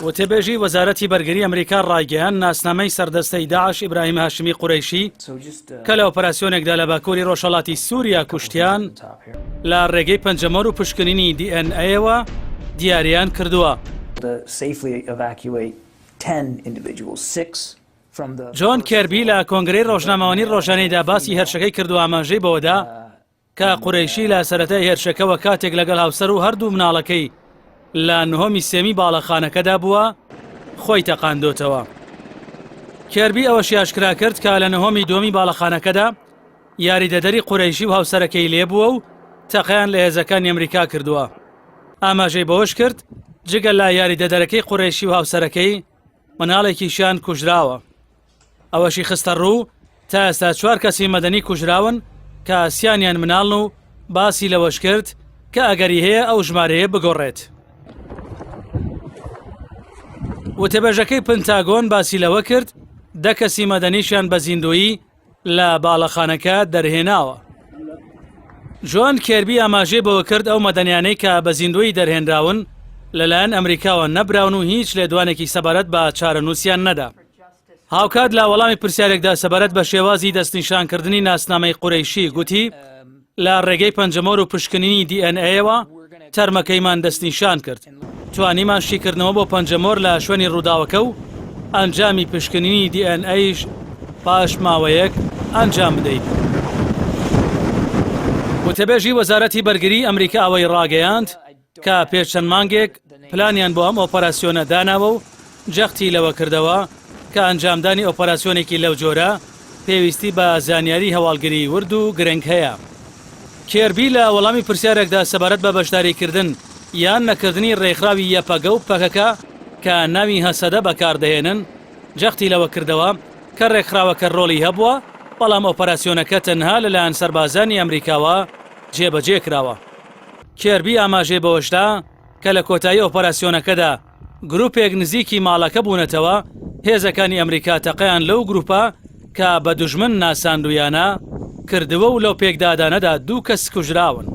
وتەبێژی وەزارەتی بەرگری ئەمریکا ڕایگەیاند، ناسنامەی سەردەستەی داعش ئیبراهیم هاشمی قورەیشی کە لە ئۆپەراسیۆنێکدا لە باکووری ڕۆژهەڵاتی سووریا کوشتیان، لە ڕێگەی پەنجەمۆر و پشکنینی دی ئێن ئەیەوە دیاریان کردووە. جۆن کێربی لە کۆنگرەی ڕۆژنامەوانی ڕۆژانەیدا باسی هێرشەکەی کرد و ئاماژەی بەوەدا کە قورەیشی لە سەرەتای هێرشەکەوە کاتێک لەگەڵ هاوسەر و هەردوو مناڵەکەی لە نهۆمی سێمی باڵەخانەکەدا بووە خۆی تەقاندۆتەوە. کێربی ئەوەشی ئاشکرا کرد کە لە نهۆمی دووەمی باڵەخانەکەدا یاریدەدەری قورەیشی و هاوسەرەکەی لێبووە و تەقەیان لە هێزەکانی ئەمریکا کردووە. ئاماژەی بەوەش کرد، جگە لە یاریدەدەرەکەی قورەیشی و هاوسەرەکەی، مناڵێکیشیان کوژراوە. ئەوەشی خستەڕوو، تا ئێستا چوار کەسی مەدەنی کوژراون کە سیانیان مناڵن و باسی لەوەشکرد کە ئەگەری هەیە ئەو ژمارەیە بگۆڕێت. وتەبێژەکەی پنتاگۆن باسی لەوە کرد، دە کەسی مەدەنیشیان بە زیندوویی لە باڵەخانەکە دەرهێناوە. جۆن کێربی ئاماژەی بەوە کرد ئەو مەدەنیانەی کە بە زیندوویی دەرهێنراون لەلایەن ئەمریکاوە نەبراون و هیچ لێدوانێکی سەبارەت بە چارەنووسیان نەدا. هاوکات لە وەڵامی پرسیارێکدا سەبارەت بە شێوازی دەستنیشانکردنی ناسنامەی قورەیشی گوتی، لە ڕێگەی پەنجەمۆر و پشکنینی دی ئێن ئەیەوە تەرمەکەیمان دەستنیشان کرد. توانیمان شیکردنەوە بۆ پەنجەمۆر لە شوێنی ڕووداوەکە و ئەنجامی پشکنینی دی ئێن ئەیش پاش ماوەیەک ئەنجام بدەین. وتەبێژی وەزارەتی بەرگریی ئەمریکا ئەوەی ڕاگەیاند کە پێش چەند مانگێک پلانیان بۆ ئەم ئۆپەراسیۆنە داناوە و جەختی لەوە کردەوە کە ئەنجامدانی ئۆپەراسیۆنێکی لەو جۆرە پێویستی بە زانیاری هەواڵگری ورد و گرنگ هەیە. کێربی لە وەڵامی پرسیارێکدا سەبارەت بە بەشداریکردن یان نەکردنی ڕێکخراوی یەپەگە و پەکەکە کە ناوی هەسەدە بەکاردەهێنن، جەختی لەوە کردەوە کە ڕێکخراوەکە ڕۆڵی هەبووە، بەڵام ئۆپەراسیۆنەکە تەنها لەلایەن سەربازانی ئەمریکاوە جێبەجێ کراوە. کێربی ئاماژەی بەوەشدا کە لە کۆتایی ئۆپەراسیۆنەکەدا گروپێک نزیکی ماڵەکە بوونەتەوە، هێزەکانی ئەمریکا تەقەیان لەو گروپە کە بە دوژمن ناساندوویانە، کردووە و لەو پێکدادانەدا دوو کەس کوژراون.